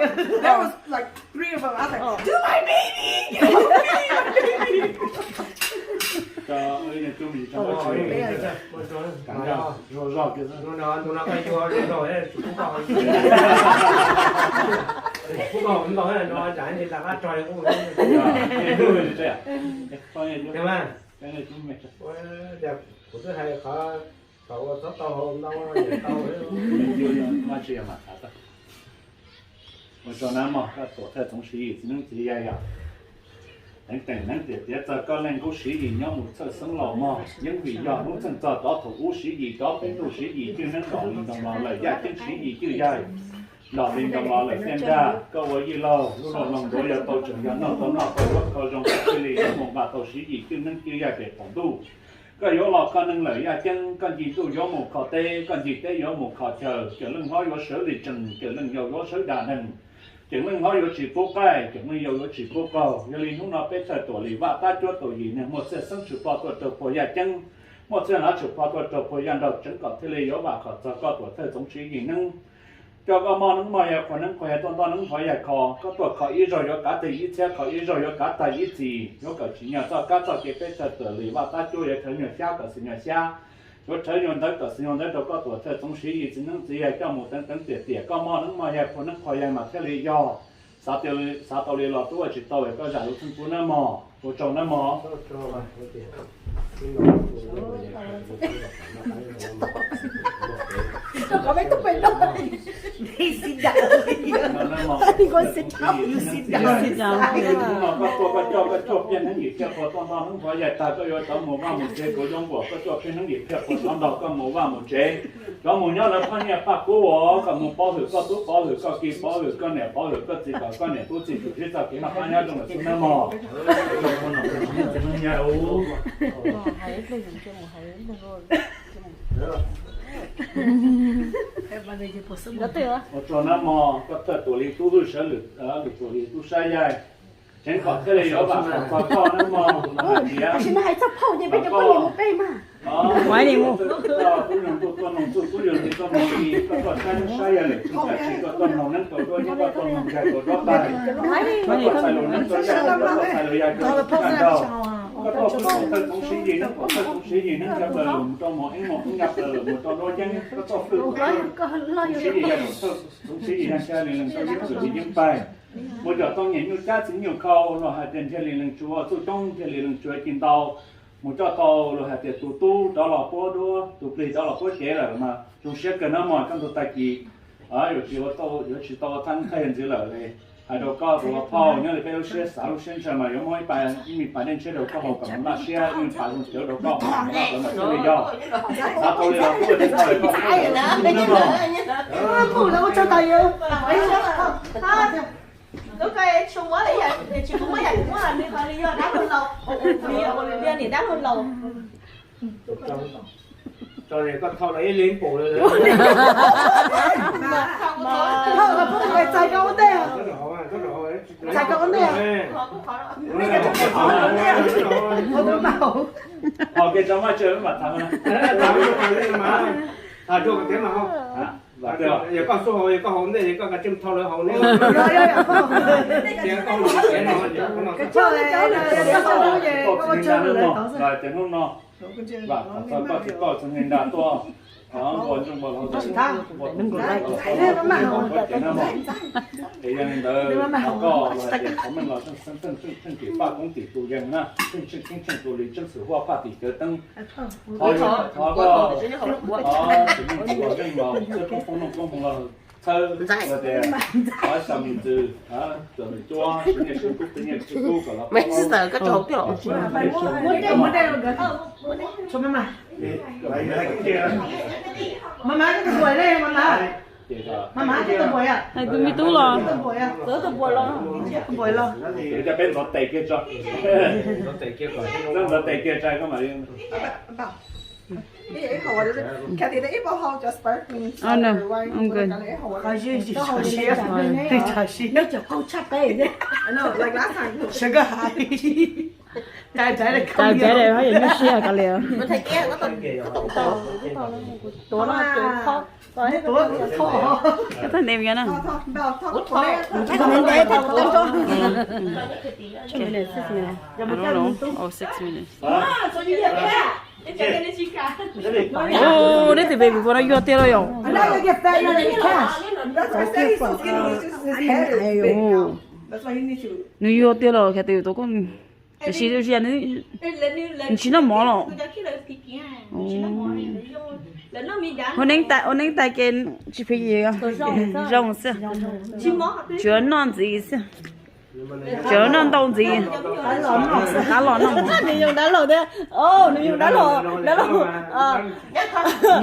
There was like three of them. I was like, "Do my baby, do my baby." Cho ib niag tub me tub zog zog kiag xwb. Tus no koj yuav zog zog, tus kub koj, kub koj ntau no, tsam li laj qab tso. Kuv twb hais qhov thaum ua txhob tau hau ntau tau. Ua tsaug nawb mog, koj tuam thawj Txoov Siv Yim txiv neeb txiv yaig yog teev teem neeb tiam tiav txog koj leej kub Siv Yim nyob mus txhawj xeeb laus mog. Yeej vim yog hnub txheej txog rov thaum ub Siv Yim rov peb ntuj Siv Yim cwj neeb nrog li ntoo los lawm yaj ceeb Siv Yim cwj yaig nrog li ntoo los lawm tiaj nrag. Koj ua yij laug lub luag loog ntuav yog tau tseem yog noj tau noj tau yuav kho zoo thiaj li yuav mus nqa tau Siv Yim cwj neeb cwj yaig pem qaum ntuj. Koj yuav los kho neeg lawm yaj ceeb, koj nci ntuj yuav mus kho teb, koj nci teb yuav mus kho chaw, cawm leej hlob yuav sawv li tsees, cawm leej yau yuav sawv dag neeg, cawm leej hlob yuav tsis pub qaij, cawm leej yau yuav tsis pub qaug. Yog li hnub no peb thawj tuam li Vaj Tab Cuab Taus Yim niag muaj txhiaj xeeb tshwm plho tuaj raug puag yaj ceeb, muaj txhiaj lav tshwm plho tuaj raug puag yaj nraug tseeb kom thiaj li yuav vam khom txog koj tuam thawj Txoov Siv Yim neeb. Coj koj moj neeb moj yaig, qhua neeb qhua yaig, tuaj ntoj neeb ntov yaig kho. Koj tuaj kho ib zaug yuav kav teg ib txhiab, kho ib zaug yuav kav tag ib txhis, yuav kom tsim nyog txoj kab txoj kev peb thawj tuam li Vaj Tab Cuab yuav rhawv nyuag xyab kom xwm nyuag xyab, yuav rhawv nyuag ntawv kom xwm nyuag ntawv rau koj tuam thawj Txoov Siv Yim txiv neeb txiv yaig coj mus teev teev tiam tiam koj moj neeb moj yaig, qhua neeb qhua yaig mas thiaj li yog. Xav tau li los tub, ua tsis tau es koj zam lub txheej pub nawb mog. Ua tsaug nawb mog. Koj tuaj koj coj koj cuaj phiaj neeb yim phiaj qhua tuaj ntoj neeb qhua yaig tag koj yuav rov mus vaj mus tsev, kuv zoo nkuam koj cuaj phiaj neeb yim phiaj qhua rov nrog koj mus vaj mus tsev. Rov mus nyob lawv phaj nyiaj phaj kub uas koj mus pov hwm koj tub pov hwm koj ki pov hwm koj niam pov hwm koj txiv kom koj niam tub txib tsum sib txoj kev noj qab nyob zoo lawm xwb nawb mog. Ua tsaug nawb mog, koj thawj tuam li tub hwj sawv lwm, lwm tuam li tub sab yaig. Tseev kom thiaj li yuav vam khom txog koj nawb mog, hais tias tab sis no hais txog phauj ces peb cov poj niam mus peb mas. Tub yog ntuj tuaj noog txuj, tub yog hli tuaj noog hli, koj tuaj sab neeb sab yaig lwm tus, tab sis koj tuaj noog neeb tau duab nyob, koj tuaj noog yaig tau duab tais, koj tuaj txhais lus neeb tau yaig, koj tuaj txhais lus yaig tau nraug. Koj tuaj pub tuam thawj Txoov Siv Yim neeb, tuam thawj Txoov Siv Yim neeb cov plaws lawm mus rau mus eeb mus eeb cov plaws lawm mus rau duab yeeb, koj tuaj pub tuam thawj Txoov Siv Yim yaig, tuam thawj Txoov Siv Yim yaig ntshe li leej tau yeeb txwm li yeeb paig. Mus coj tau nyiam nyuj cab txiv nyuj khau los hais tias ntshe li leej tsuav txuj coob, ntshe li leej tsuav ci ntau. Mus coj tau los hais tias tus tub rov los puab duab, tus plig rov los puab cev lawm mas zoo siab kawg nawb mog. Koj ntug tag kis yuav tsis ua tau, yuav tsis tau ua thaj neeb thaj yaig ntxiv lawm li. Hais rau koj tus ua phauj, nyob li peb lub siab xav lub siab ntshaw mas yuav muab ib pas, ib me pas dej ntshiab rau koj haus kom mus laj siab, ib me pas zoo cawv rau koj haus kom mus laj siab li yog. Xav tau li los kuj tsis tau li koj ua tau li no. Lub ko tsis muab li yam, tsis muab yam kuv muab li yog dab laug laus, li yog ua li niam dab laug laus. Tso koj thau los ib leeg pum lawm. Thau los pub txais koj ua ntej, txais koj ua ntej. Ho kev tso maj tso mam tham. Tham rau tias mas ho, yog koj xub haus, yog koj haus ntej, yog koj kav tsij thau lawv haus ntej. Hnub no vam khom txog koj txiv koj txog niag nra tuaj, ua ntsooj ua hlau, ua tus ua cev na mog. Es yog li ntawd thov koj los hais tias thov meej los tsheej tsheej tim paj koob tim tus yees na, tsheej tsheej tsheej tsheej tus li tsheej xwm huaj phaj tim cawv teeb. Thov koj, thov tsis meej tus los zeej los txhawb koob poob noog koob hmoov los txhawb, los tias thov xya miv txwv, cov nws cuab siv nyiaj siv kub, siv nyiaj siv kub kom los Hais tus me tub los. Cov peb ntxov tes kiag tso. Ntxov tes kiag tso koj mam li. Sawv koj hais, cai cai de ho yog nyuaj siab ko li. Tuav no tuav khob. Tus thoj, tus thoj. Tus thoj ntev nyob na. Tus thoj ntev, thoj tau nrho. Six minutes. Oh, six minutes. Oh, neb tus baby boy no yuag tiag los yom? Nws yuag tiag los khav tes tau koj. Tiam sis nws tsis noj mov los? Ua neeb tais ces tsis phem, zoo xwb. Tsuas noj ntxiv xwb. Tsuas noj ntau ntxiv. Qab los noj. Nws yoog dab laug thiab. Nws yoog dab laug, dab laug.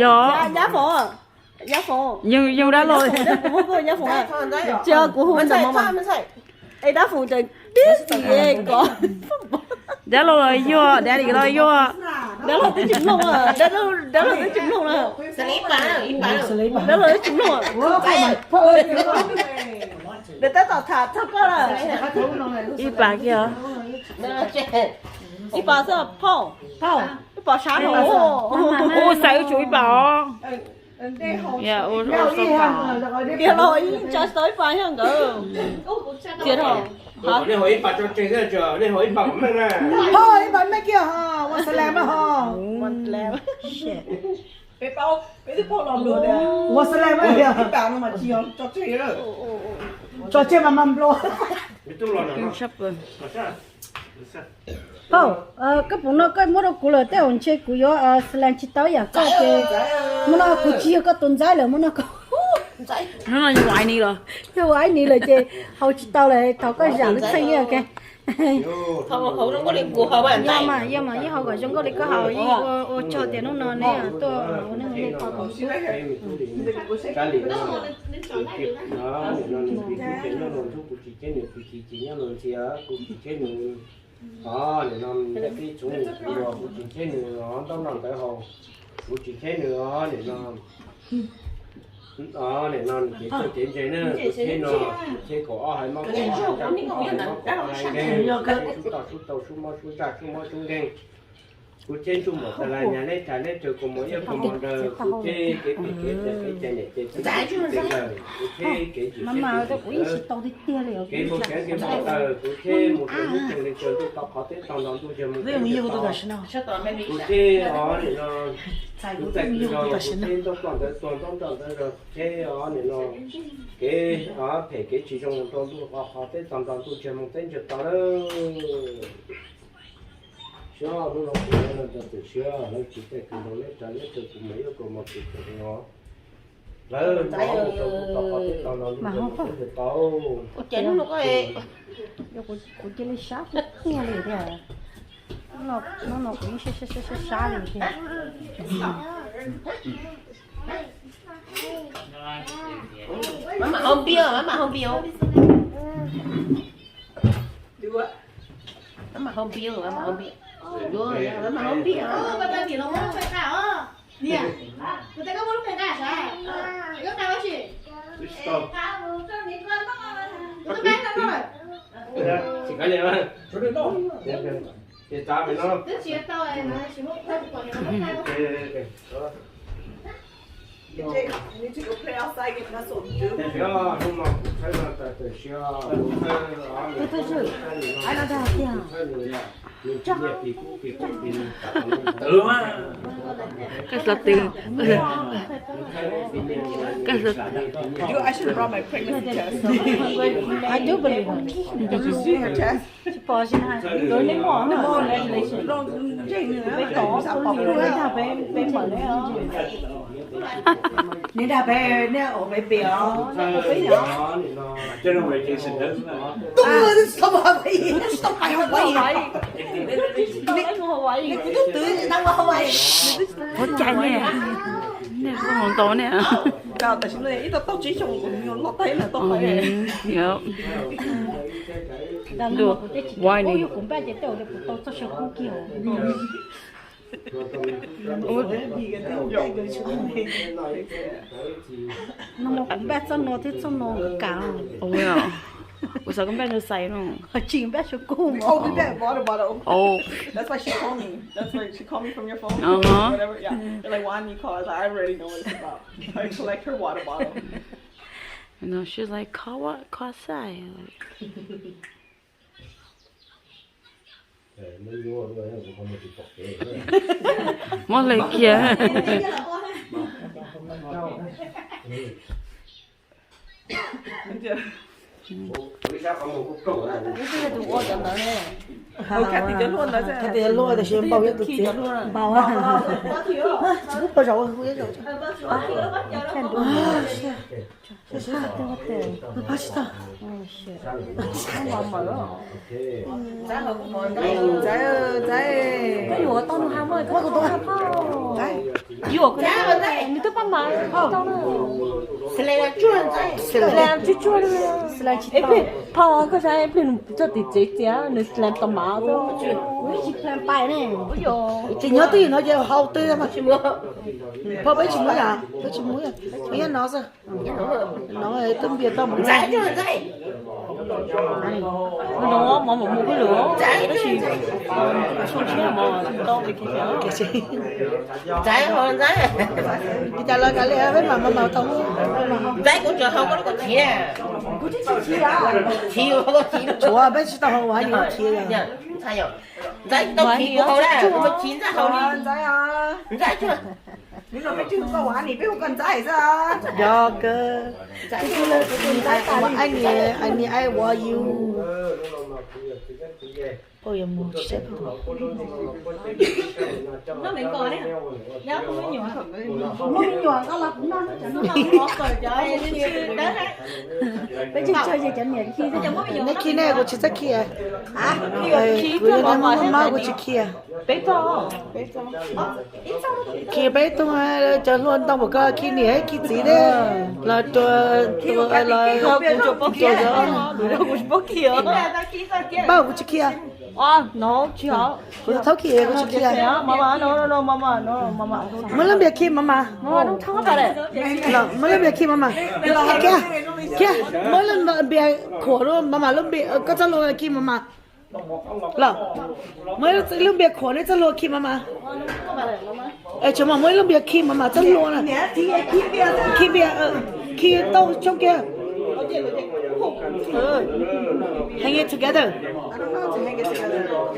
Yog. Yab Foom, Yab Foom. Yoog dab laug. Kuv hu, kuv hu ntawm mos mas. Es dab Foom tseem tib si ko. Dab laug los yuag, daddy los yuag. Dab laug twb tsis mloog, dab laug twb tsis mloog na. Dab laug twb tsis mloog. Nws tab tom tham txog koj lawm. Ib pas kiag. Ib pas xwb phauj, phauj, ib pas sab no. Ua xaiv wb tsum ib pas os. Tiag los ib tsa tau ib pas thiab nkawd. Tiag thaum nej haus ib pas tso tseg xwb, nej haus ib pas kom meej na. Ho ib pas meej kiag ho, ua xas las mas ho. Ua xas las mas, tso tseg mas mas nplo. Hauj, koj puas noj koj muab rau kuv lawm, tej zaum ntshe kuv yuav xas las tsis tau yam koj ces. Muab no kuv tsis yog koj tus ntxhais lawm, muab no koj. Hnub no yog ua aib ni lawm, yog ua aib ni lawm ces haus tsis tau lawm, thov koj zam lub txheej ib yam. Yog mas, yog mas, yeej haus kom zoo nkauj li koj haus, yeej ua tsaug tias hnub no neb tuaj ua neej ua me pog. Kuv tsis cheb nws, kuv tsis cheb nws, nim no nyob pib txhub kuv, kuv tsis cheb nws os, ntaub no ntawd haus, kuv tsis cheb nws os, nim no. Nim no nws kev txawj kev ntse na, kuv cheb no, kuv cheb kaum ob hais mob kaum ob hais ntsaj, kuv cheb sub toj sub tau sub mob sub ntsaj sub mob sub nkeeg. Kuv cheb ntsuj mom tas las nyas leb tshas leb tsawg kaus mom iab kaus mom nrawg, kuv cheb kev phem kev pliam kev cai niam cai txiv kev txwj kev nkawm, kuv cheb kev tsim siab kev tsim txawv, kev npau siab kev npau taws, kuv cheb mus rau lub rooj li tsaws ntuj tau qhov teb tog nrog ntuj yawg mus teb tau. Kuv cheb os nim no, kuv txais kws zog kuv cheb ntaub ploj ntawd tuag ntaub nroj ntawd zog, cheb os nim no, kev phem kev tsis zoo mus rau ntuj qhov teb tog nrog ntuj yawg mus teb ntsawg tau lawm. Siab hnub no kuv nrog txawm siab lawv tsis tej kws nrog leb tsa leb tsawg kuv mas yuav kaus mom tsis tau os. Lawv mus rau kuv tau qhov teb tog nrog ntuj yawg mus teb ntsawg tau. Kuv cia li sab tiag tiag li tiag. Hnub no kuv yeej sab sab sab li tiag. Mama home beer, mama home beer. Mama home beer, mama home beer. Mama home beer. Koj xav twg? Koj xav twg? I do believe him. Tsis pom, tsis pom. Peb tom peb dag peb, peb npam li. Neb dag peb, neb ua peb pem os. Ua cas ne? Nej kuj mus ntau ne. Tam sim no ib tau tau tsib xyoo, ntuj, why ne? Kuv npaj ces tej zaum kuv tau txoj saw kub kiag. No mas kuv npaj txoj no thiab txoj no kuv kam. Kuv xav koj npaj rau xais no. Tsis npaj rau kuv. Oh, we bet water bottle. Oh. That's why she called me. That's why she called me from your phone. Uh-huh. Whatever. Yeah. They're like, why me call? I was like, I already know what it's about. I collect her water bottle. No, she was like, call what? Call xais. Muab hle kiag. Tus ua cov ntawd ne. Tus ua cov ntawd ne. Tus ua cov ntawd ne. Tus ua cov ntawd ne. Tus ua cov ntawd ne. Tsis pub pog zaum ua hu ib zaug. Ntxaiv, Ntxaiv, Ntxaiv. Yuav tau nws ha muaj tau ha phauj. Yuav nws twb pab mas tau na. Tsuag tsuag li. Phauj koj saib pliag nws txog tim tsev tias nws tau mas. Tsis nyob twj ywm no ces haus twg mas. Phauj peb tsis muab yom, peb tsis muab yom, nyob no xwb. No twb npias tau mus. No mov mam mus hauj lwm tab sis xyoo tshiab mov tau. Ua cas los kav liam peb mam mam tau. Tshuav peb tsis tau haus ua ni khiav yom. Ntxaiv tau khiav kuv haus na, kuv khiav Ntxaiv haus li. Ntxaiv tsuag. Hnub no peb tsis hu koj ua ni, peb hu koj Ntxaiv xwb. Yog kawg. Ntxaiv tsuag, I need, I need, I want you. Peb yuav mus tsis tau. Muaj me nyuam, muaj me nyuam, peb tsis tso cov niam khi. Neb khi ne, kuv tsis txawj khi. Kuv yog neeg muaj mob mob kuv tsis khi. Khi peb tug cov hluas ntoo pom koj khi niam khi txiv thiab los tua los. Pab kuv tsis khi. Kuv thaub khi kuv tsis khi. Muab lub npias khi mas mas. Muab lub npias khi mas mas. Kiag, kiag, muab lub npias khuam rau mas mas lub npias, koj txoj hlua khi mas mas. Los, muab lub npias khuam neb txoj hlua khi mas mas. Es tsuas mas muab lub npias khi mas mas txoj hlua na. Khi npias, khi tau tsoo kiag. Hang it together.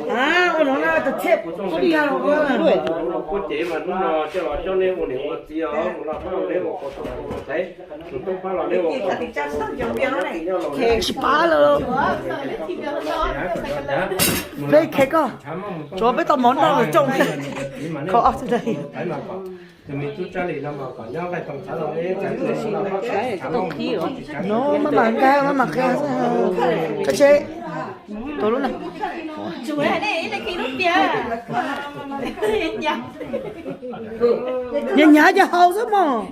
Ua no na, the tip. Tsis pab lawm. Peb khe koj, tsuav peb tau mov noj los coj. Kho ob tug dai. No maj mam nkag, maj mam qhia. Koj tsev. Tus lub no. Nyav nyav ces haus xwb mog.